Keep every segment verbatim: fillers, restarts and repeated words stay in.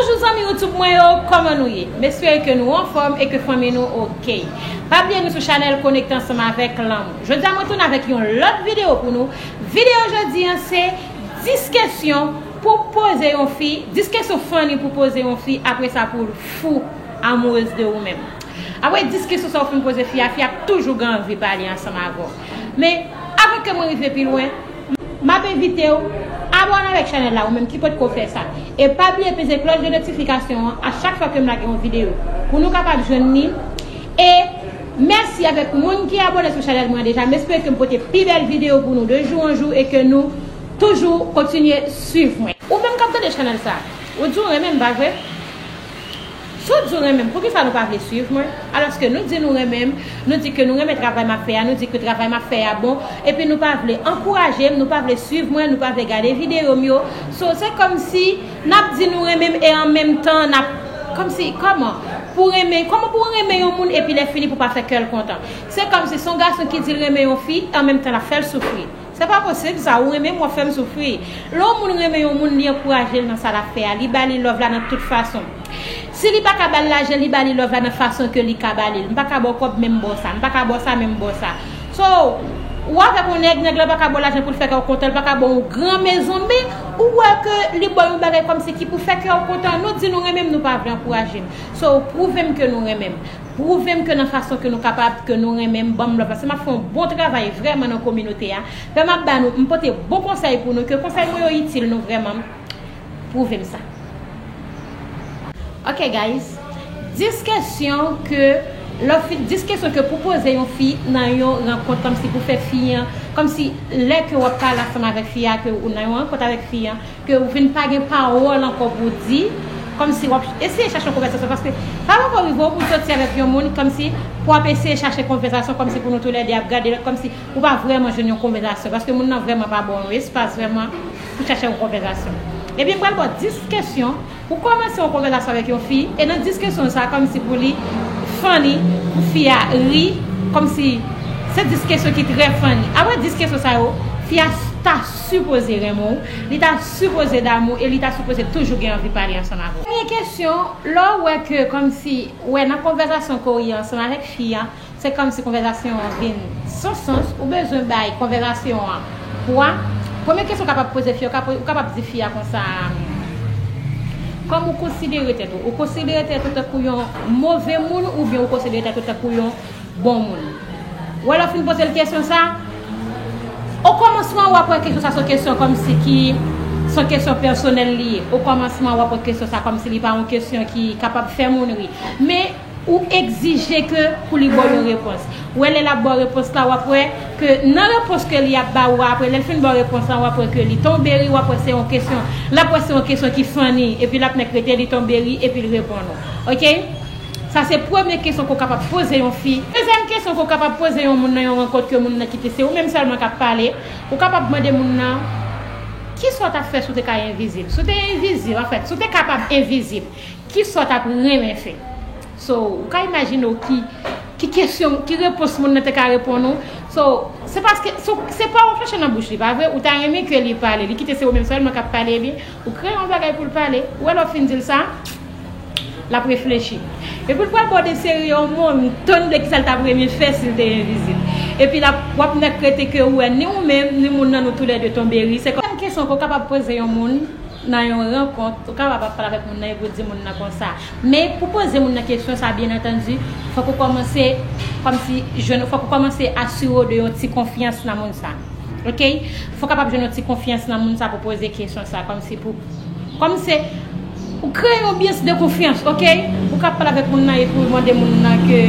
Bonjou zanmi YouTube mwen yo, kòman nou ye? M espere ke nou anfòm e ke fanmi nou oke. Pa bliye nou sou chanèl Konekte Ansanm avèk Lanmou. Jodi a mwen tounen avèk yon lòt videyo pou nou. Videyo jodi an se dis kesyon pou poze yon fi, dis kesyon funny pou poze yon fi, apre sa pou l fou amourez de ou menm. Apre dis kesyon sa ou fin poze fi a, fi a ap toujou gen anvi pale ansanm avè w. Men, avan ke mwen rive pi lwen, m ap envite w abòne avèk chanèl la, ou menm ki potko fè sa. E pa bliye peze klòch de notifikasyon an a chak fwa ke m lage yon videyo, pou nou kapab jwenn li. E mèsi avèk moun ki abòne sou chanèl mwen deja. M espere ke m pote pi bèl videyo pou nou de jou an jou e ke nou toujou kontinye swiv mwen. Ou menm k ap gade chanèl sa, ou di w renmen m, pa vre? Si w di w renmen m, poukisa nou pa vle swiv mwen? Alòske nou di nou renmen m, nou di ke nou renmen travay m ap fè a, nou di ke travay m ap fè a bon, epi nou pa vle ankouraje m, nou pa vle swiv mwen, nou pa vle gade videyo m yo. So, se kòmsi n ap di nou renmen m e an menm tan n ap, kòmsi, kòman? Pou renmen, kòman pou w renmen yon moun epi lè fini pou w pa fè kè l kontan? Se kòmsi se yon gason ki di l renmen yon fi, an menm tan l ap fè l soufri. Se pa posib sa, ou renmen m, w ap fè m soufri. Lè yon moun renmen yon moun, li ankouraje l nan sa l ap fè a, li ba li love la nan tout fason. Si li pa ka ba l lajan, li ba li love la nan fason ke li ka ba li l. M pa ka ba w kòb, men m ba w sa. M pa ka ba w sa, men m ba w sa. So, ou avèk yon nèg, nèg la pa ka ba w lajan pou l fè kè w kontan, li pa ka ba w yon gran mezon, men ou wè ke li ba w yon bagay kòmsi ki pou fè kè w kontan. Nou di nou renmen m, nou pa vle ankouraje m. So, pwouve m ke nou renmen m. Pwouve m ke nan fason ke nou kapab, ke nou renmen m, ban m love la. Se m ap fè yon bon travay vrèman nan kominote a. Fè m ap ba nou, m pote bon konsèy pou nou, ke konsèy mwen yo itil nou vrèman. Pwouve m sa. Ok, guys. Dis kesyon ke, lè w fin, dis kesyon ke pou poze yon fi nan yon rankont, kòmsi pou fè fi an, kòmsi lè ke w ap pale ansanm avèk fi a, ke ou nan yon rankont avèk fi an, ke ou vin pa gen pawòl ankò pou di, kòmsi w ap eseye chache yon konvèsasyon, paske sa poko rive w pou w soti avèk yon moun, kòmsi pou w ap eseye chache konvèsasyon, kòmsi pou nou toulède ap gade lòt, kòmsi ou pa vrèman jwenn yon konvèsasyon, paske moun nan vrèman pa ba w yon espas vrèman pou chache yon konvèsasyon. Ebyen, m pral ba w dis kesyon pou kòmanse yon konvèsasyon avèk yon fi, e nan dis kesyon sa, kòmsi pou li funny, pou fi a ri, kòmsi se dis kesyon ki trè funny. Apre dis kesyon sa yo, fi a ta sipoze renmen w, li ta sipoze damou, e li ta sipoze toujou gen anvi pale ansanm avè w. Premye kesyon, lè w wè ke kòmsi, w wè nan konvèsasyon ke w ye ansanm avèk fi a, se kòmsi konvèsasyon an vin san sans, ou bezwen bay konvèsasyon an pwa. Premye kesyon w kapab poze fi a, ou kapab, ou kapab di fi a konsa, kòman ou konsidere tèt ou? Ou konsidere tèt ou tankou yon move moun oubyen ou konsidere tèt ou tankou yon bon moun? Ou wè lè w fin poze l kesyon sa, okòmansman w ap wè kesyon sa se yon kesyon kòmsi ki, se yon kesyon pèsonèl li ye. Okòmansman w ap wè kesyon sa kòmsi li pa yon kesyon ki kapab fè moun ri. Men, ou egzije ke pou li ba w yon repons. Ou wè lè l ap ba w repons la, w ap wè ke nan repons ke li ap ba ou a, apre lè l fin ba w repons la, w ap wè ke li tonbe ri, w ap wè se yon kesyon, l ap wè se yon kesyon ki funny, epi l ap mèk rete, li tonbe ri, epi l reponn ou. Ok? Sa se premye kesyon ke w kapab poze yon fi. Dezyèm kesyon ke w kapab poze yon moun nan yon rankont ke moun nan kite se ou menm sèlman k ap pale, ou kapab mande moun nan, kisa w t ap fè si w te ka envizib? Si w te envizib, anfèt, si w te kapab envizib, kisa w t ap renmen fè? So, ou ka imajine w ki, ki kesyon, ki repons moun nan te ka reponn ou. So, se paske, so, se pa w ap chache nan bouch li, pa vre? Ou ta renmen ke li pale, li kite se ou menm sèlman k ap pale, ebyen, ou kreye yon bagay pou l pale. Ou wè lè w fin di l sa, l ap reflechi. Epi l pral ba w de seri yon mo, m tann de kisa l t ap renmen fè si l te envizib. Epi l ap, w ap nèk rete ke ou wè ni ou menm, ni moun nan nou toulède tonbe ri. Se kòm kesyon ke w kapab poze yon moun, nan yon rankont, ou kapab ap pale avèk moun nan epi w di moun nan konsa. Men, pou poze moun nan kesyon sa, byen antandi, fòk ou kòmanse kòmsi jwenn, fòk ou kòmanse asire w de yon ti konfyans nan moun sa. Ok? Fòk w kapab jwenn yon ti konfyans nan moun sa pou poze kesyon sa, kòmsi pou, kòmsi ou kreye yon anbyans de konfyans, ok? Ou ka pale avèk moun nan epi w mande moun nan ke,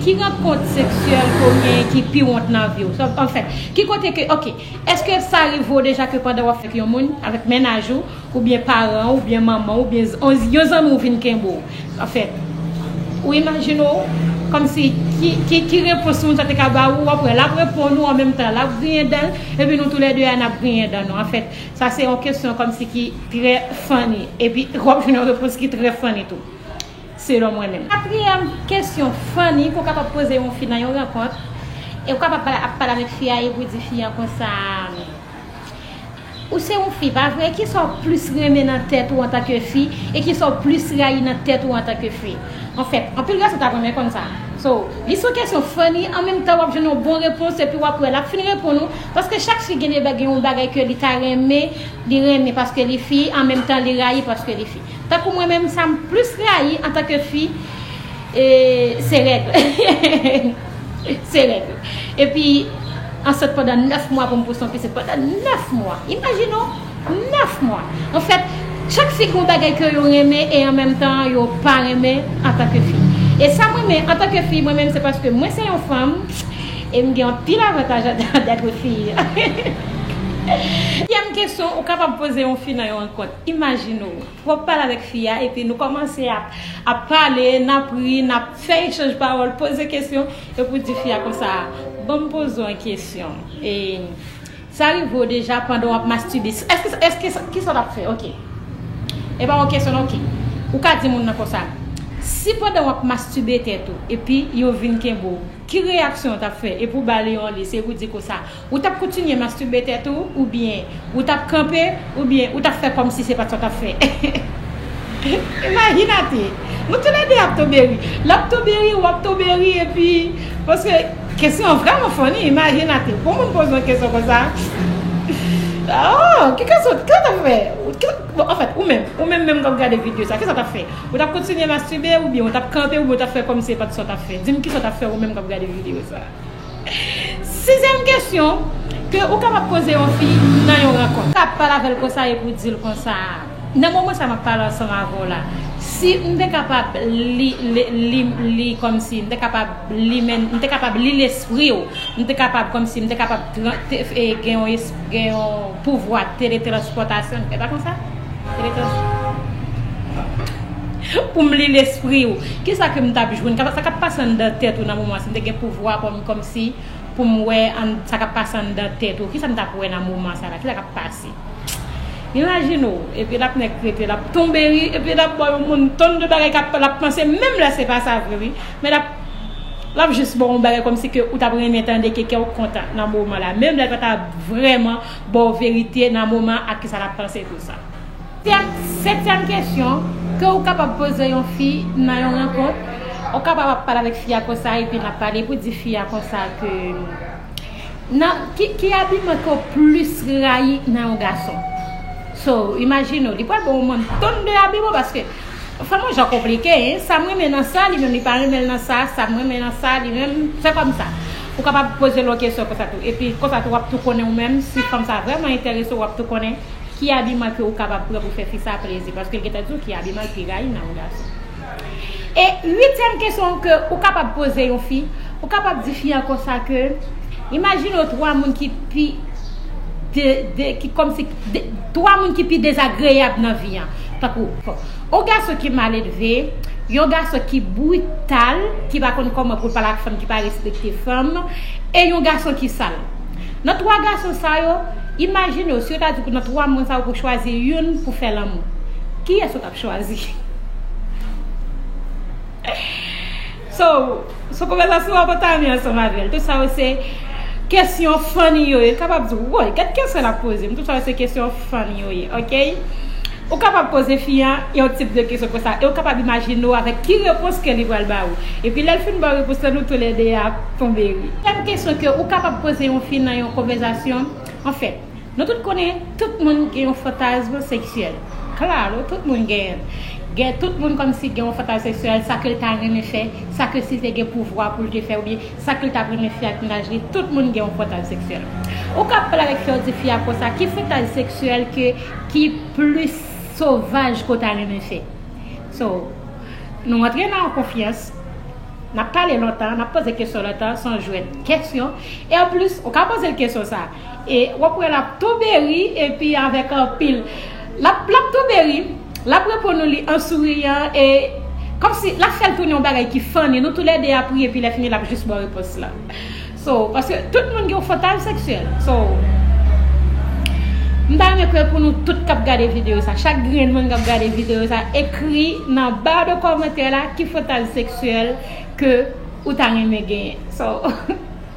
ki rankont seksyèl ke w gen ki pi wont nan vi w? So, anfèt, ki kote ke, ok, èske sa rive w deja ke pandan w ap fèk yon moun, avèk mennaj ou, oubyen paran w, oubyen manman w, oubyen z-, on, yon zanmi w vin kenbe w? Anfèt, ou imajine w kòmsi ki, ki, ki repons moun sa te ka ba ou, w ap wè l ap reponn ou, an menm tan l ap griyen dan l, epi nou toulède a n ap griyen dan nou. Anfèt, sa se yon kesyon kòmsi ki trè funny, epi w ap jwenn yon repons ki trè funny tou. Selon mwen menm. Katriyèm kesyon funny ke w kapab poze yon fi nan yon rankont, e w kapab pale, ap pale avèk fi a epi w di fi a konsa, Ou se yon fi, pa vre? Kisa w plis renmen nan tèt ou antanke fi e kisa w plis rayi nan tèt ou antanke fi? Anfèt, anpil gason t ap renmen konn sa. So, li se yon kesyon funny, an menm tan w ap jwenn yon bon repons epi w ap wè l ap fin reponn ou, paske chak fi gen de ba-, gen yon bagay ke li ta renmen, li renmen paske li fi, an menm tan li rayi paske li fi. Tankou mwen menm, sa m plis rayi antanke fi, e, se règ. Se règ. Epi, ansent pandan nèf mwa pou m pous yon pitit pandan nèf mwa. Imajine w, nèf mwa. Anfèt, chak fi gen yon bagay ke yo renmen e an menm tan yo pa renmen antanke fi. E sa m renmen antanke fi, mwen menm, se paske mwen se yon fanm e m gen anpil avantaj dèt fi. Dezyèm kesyon, ou kapab poze yon fi nan yon rankont. Imajine w. W ap pale avèk fi a, epi nou kòmanse ap, ap pale, n ap ri, n ap fè echanj pawòl, poze kesyon, epi w di fi a konsa, "Ban m poze w yon kesyon. E, sa rive w deja pandan w ap mastibe?" Èske, èske, kisa w t ap fè? Ok. E pa yon kesyon, non, ok. Ou ka di moun nan konsa, "Si pandan w ap mastibe tèt ou, epi yo vin kenbe w, ki reyaksyon w t ap fè?" Epi w ba li yon lis, epi w di konsa, ou t ap kontinye mastibe tèt ou, oubyen ou t ap kanpe, oubyen ou t ap fè kòmsi se pa t sa w t ap fè? Imajinate, nou toulède ap tonbe ri. L ap tonbe ri, w ap tonbe ri, epi, paske kesyon an vrèman funny, imajinate, pou moun poze yon kesyon konsa. Oh, ki kesyon, ki w t ap fè? Ki, bon, anfèt, ou menm, ou menm menm k ap gade videyo sa, kisa w t ap fè? Ou t ap kontinye mastibe, oubyen ou t ap kanpe, oubyen ou t ap fè kòmsi se pa t sa w t ap fè? Di m kisa w t ap fè ou menm k ap gade videyo sa. Sizyèm kesyon ke ou kapab poze yon fi nan yon rankont. Ou ka pale avè l konsa epi w di l konsa, "Nan moman sa m ap pale ansanm avè w la, si m te kapab li, li, li, li kòmsi, m te kapab li men, m te kapab li lespri w, m te kapab kòmsi, m te kapab tran-, te, e, gen yon es-, gen yon pouvwa teletranspòtasyon." E pa konsa? Pou m li lespri w, kisa ke m t ap jwenn? Sa k ap pase anndan tèt ou nan moman? Si m te gen pouvwa pou m, kòmsi, pou m wè ann-, sa k ap pase anndan tèt ou, kisa m t ap wè nan moman sa la? Kisa k ap pase? Imajine w, epi l ap nèk rete, l ap tonbe ri, epi l ap ba w yon montonn de bagay k ap, l ap panse, menm lè se pa sa vre, wi. Men l ap, l ap jis ba w yon bagay kòmsi ke ou t ap renmen tande, ke kè w kontan nan moman la. Menm lè l pa ta vrèman ba w verite nan moman ak kisa l ap panse tou sa. Setyèm, setyèm kesyon ke ou kapab poze yon fi nan yon rankont, ou kapab ap pale avèk fi a konsa, epi n ap pale pou di fi a konsa ke nan, ki, ki abiman ke w plis rayi nan yon gason? So, imajine w, li pral ba w yon montonn de abiman, paske fanm yon jan konplike, en. Sa m renmen nan sa, li menm li pa renmen l nan sa, sa m renmen nan sa, li menm, se kòmsa. Ou kapab poze l yon kesyon konsa tou. Epi konsa tou, w ap tou konnen ou menm, si fanm sa vrèman enterese w, w ap tou konnen ki abiman ke ou kapab pran pou fè fi sa plezi, paske l gentan di w ki abiman l pi rayi nan yon gason. E uityèm kesyon ke ou kapab poze yon fi, ou kapab di fi an konsa ke, imajine w twa moun ki pi de, de, ki kòmsi de, twa moun ki pi dezagreyab nan vi an. Tankou, yon gason ki maledve, yon gason ki brital, ki pa konn kòman pou l pale ak fanm, ki pa respekte fanm, e yon gason ki sal. Nan twa gason sa yo, imajine w, si yo ta di w nan twa moun sa yo pou chwazi youn pou fè lanmou, kiyès ou t ap chwazi? So, so konvèsasyon an pa ta anyen ansanm avè l. Tout sa yo se kesyon funny yo ye. Kapab di, "Woy, gad kesyon l ap poze m." Tout sa yo se kesyon funny yo ye, ok? Ou kapab poze fi an yon tip de kesyon konsa, e ou kapab imajine w avèk ki repons ke li pral ba ou. Epi lè l fin ba w repons lan, nou toulède ap tonbe ri. Setyèm kesyon ke ou kapab poze yon fi nan yon konvèsasyon, anfèt, nou tout konnen tout moun gen yon fantasm seksyèl. Klaro, tout moun genyen. Gen tout moun kòmsi gen yon fantasm seksyèl, sa ke l ta renmen fè, sa ke si l te gen pouvwa pou l te fè, oubyen sa ke l t ap renmen fè ak mennaj li, tout moun gen yon fantasm seksyèl. Ou ka pale avèk fi a, w di fi a konsa, ki fantasm seksyèl ke, ki plis sovaj ke w ta renmen fè? So, nou antre nan yon konfyans, n ap pale lontan, n ap poze kesyon lontan, se yon jwèt kesyon. E anplis, ou ka poze l kesyon sa. E w ap wè l ap tonbe ri, epi avèk anpil. L ap, l ap tonbe ri, l ap reponn ou li an souriyan, e kòmsi l ap fè l tounen yon bagay ki funny. Nou toulède ap ri, epi lè fini, l ap jis ba w repons lan. So, paske tout moun gen yon fantasm seksyèl. So, m ta renmen kwè pou nou tout k ap gade videyo sa, chak grenn moun k ap gade videyo sa, ekri nan ba de kòmantè la ki fantasm seksyèl ke ou ta renmen genyen. So,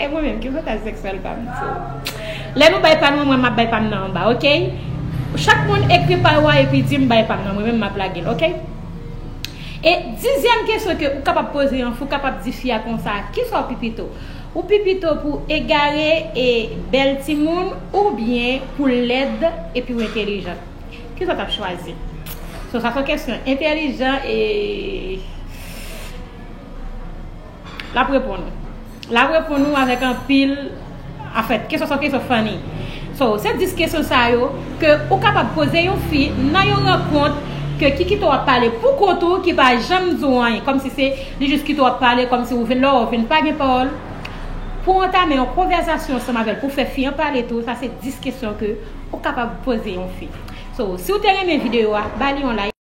e mwen menm, ki fantasm seksyèl pa m? So, lè nou bay pa nou, mwen, m ap bay pa m nan anba, ok? Chak moun ekri pa yo a epi di m bay pa m nan, mwen menm m ap lage l, oke? E dizyèm kesyon ke ou kapab poze yon fi, ou kapab di fi a konsa, kisa w pi pito? Ou pi pito pou egare e bèl timoun oubyen pou lèd epi w entèlijan? Kisa w t ap chwazi? So, sa se yon kesyon entèlijan e l ap reponn ou. L ap reponn ou avèk anpil, anfèt, kesyon sa se yon kesyon funny. So, se dis kesyon sa yo ke ou kapab poze yon fi nan yon rankont ke ki kite w ap pale pou kont ou, ki pa janm di w anyen, kòmsi se li jis kite w ap pale, kòmsi ou vin lè w vin pa gen pawòl. Pou antame yon konvèsasyon ansanm avè l, pou fè fi an pale tou, sa se dis kesyon ke ou kapab poze yon fi. So, si w te renmen videyo a, ba li yon like.